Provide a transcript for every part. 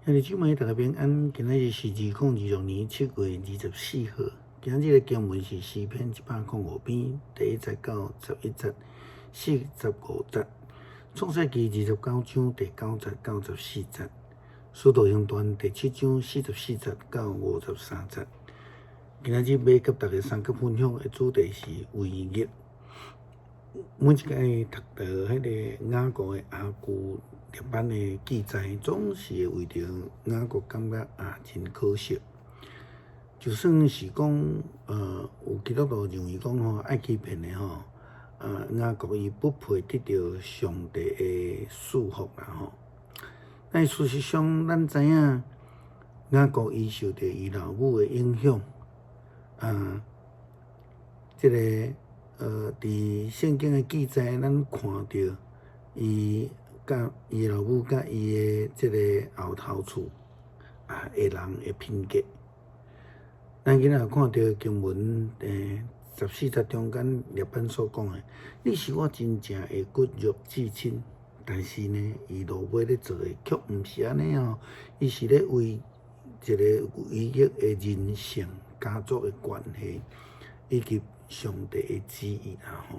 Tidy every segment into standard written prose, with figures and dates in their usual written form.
兄弟姊妹，大家平安。今仔日是2026年7月24號。今日的經文是詩篇105篇第1節到11節、45節。創世記29章第9節到14節。使徒行傳第七章44節到53節。今仔日欲佮大家相佮分享的主題是違逆。每一擺讀著彼个雅各的阿舅拉班的記載，總是會為著雅各感覺啊真可惜。就算是講，有基督徒認為講吼，愛欺騙的吼，雅各伊不配得著上帝的祝福啦吼。但事實上，咱知影雅各伊受著伊老母的影響，啊，這个佇聖經的記載，咱看著伊佮伊老母佮伊的這个後頭厝啊的人的品格。咱今仔有看著經文14節中間拉班所講的，你是我真正的骨肉至親，但是呢，伊落尾咧做的卻毋是按呢哦，伊是咧為一个違逆的人性、家族的關係以及上帝的旨意啦吼。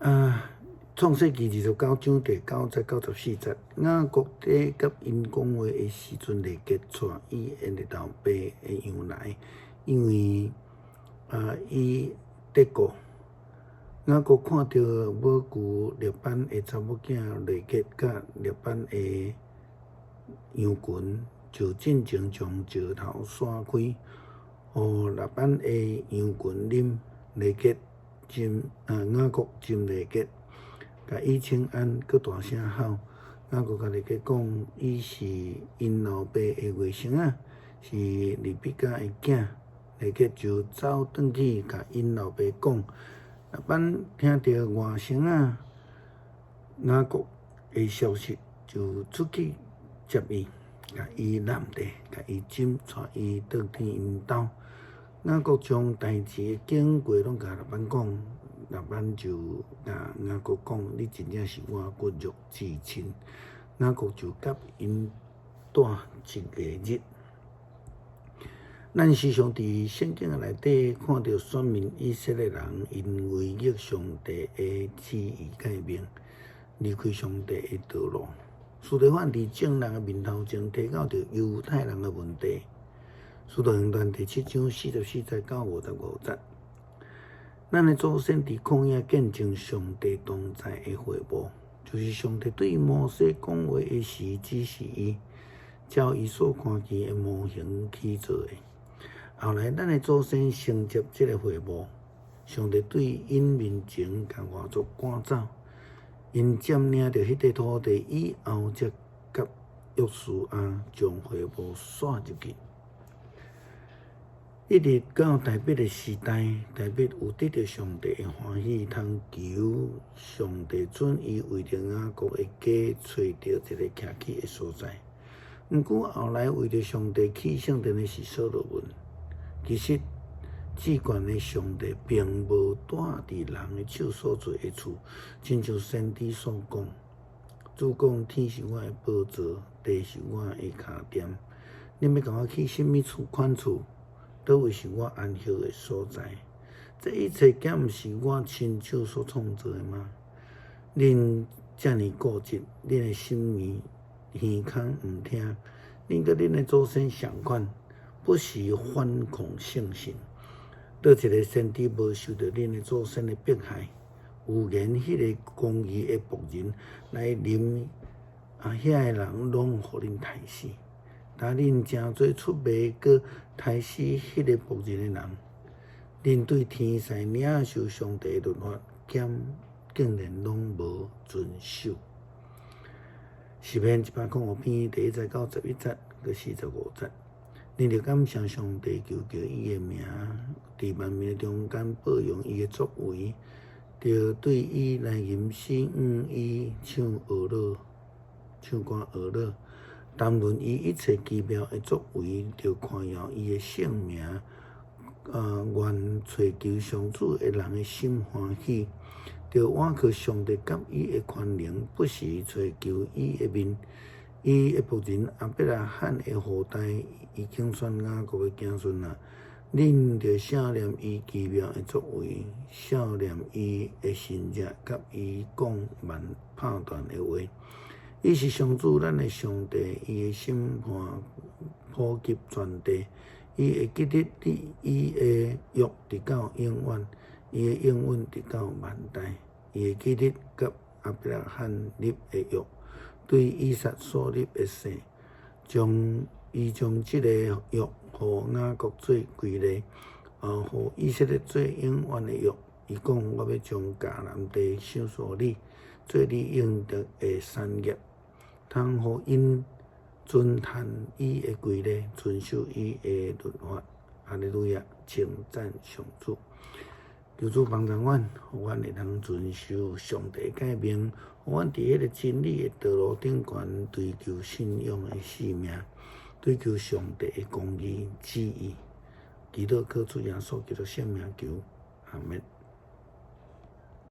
啊，創世記29章第9節到14節，雅各佇佮𪜶講話的時陣，利革帶伊的老爸的羊來，因為啊，伊得顧。雅各看著母舅拉班的查某囝利革佮拉班的羊群，就進前將石頭徙開，予拉班的羊群啉。利革斟啊，雅各斟利革，共伊請安，閣大聲吼。雅各共利革講，伊是𪜶老爸的外甥仔，是利百加的囝。利革就走轉去共𪜶老爸講。拉班聽著外甥仔雅各的消息，就出去接伊，共伊攬著，共伊枕，帶伊轉去𪜶兜。雅各將代誌的經過攏共拉班講，拉班就共雅各講：你真正是我骨肉至親。雅各就佮𪜶蹛一個日。咱時常佇聖經內底看著選民以色列人𪜶違逆上帝的旨意誡命，離開上帝的道路。司提反佇眾人的面頭前提到著猶太人的問題。使徒行傳第七章44節到55節，咱的祖先佇曠野見證上帝同在的會幕，就是上帝對摩西講話的時，指示伊，照伊所看見的模型去做的。後來，咱的祖先承接這个會幕，上帝對𪜶面前共外族趕走，𪜶佔領著彼塊土地以後，才佮約書亞將會幕徙入去。一直到大衛的時代，大衛有得著上帝的歡喜，通求上帝准伊為著雅各的家揣著一个徛起的所在。毋過後來為著上帝起聖殿的是所羅門。其實，至懸的上帝並無蹛佇人的手所做的厝，親像先知所講：主講，天是我的寶座，地是我的跤墊。恁欲共我起啥物厝款厝？佗位是我安歇的所在？這一切敢毋是我親手所創造的嗎？恁遮爾固執，恁的心耳耳空毋聽，恁佮恁的祖先仝款，不時反抗聖神。佗一个先知無受著恁的祖先的迫害？有緣彼个公義的僕人來臨，啊，遐个人攏予恁刣死。但恁成做出賣閣刣死彼个僕人的人，恁對天使領受上帝的律法，竟然攏無遵守。詩篇105篇第1節到11節，閣45節。恁著感謝上帝，求告伊的名，佇萬民的中間報揚伊的作為，著對伊來吟詩，向伊唱和樂，唱歌和樂，談論伊一切奇妙的作為，著誇耀伊的聖名。願揣求上主的人的心歡喜，著倚靠上帝佮伊的權能，不時揣求伊的面。伊的僕人亞伯拉罕的後代，伊揀選雅各的子孫啊！恁著想念伊奇妙的作為，想念伊的神跡，佮伊講萬判斷的話。伊是上主咱的上帝，伊的審判普及全地，伊會記得伊的約直到永遠，伊的應允直到萬代。伊會記得佮亞伯拉罕立的約，對以撒所立的誓，將伊將這個約予雅各做規例，予以色列做永遠的約。伊講：我欲將迦南地賞賜你，做你應得的產業。通予𪜶遵行伊的規例，遵守伊的律法。哈利路亞，稱讚上主。求主幫助阮，予阮會當遵守上帝誡命，予阮佇彼个真理的道路頂懸追求信仰的性命，追求上帝的公義旨意。祈禱靠主耶穌基督聖名求，阿門。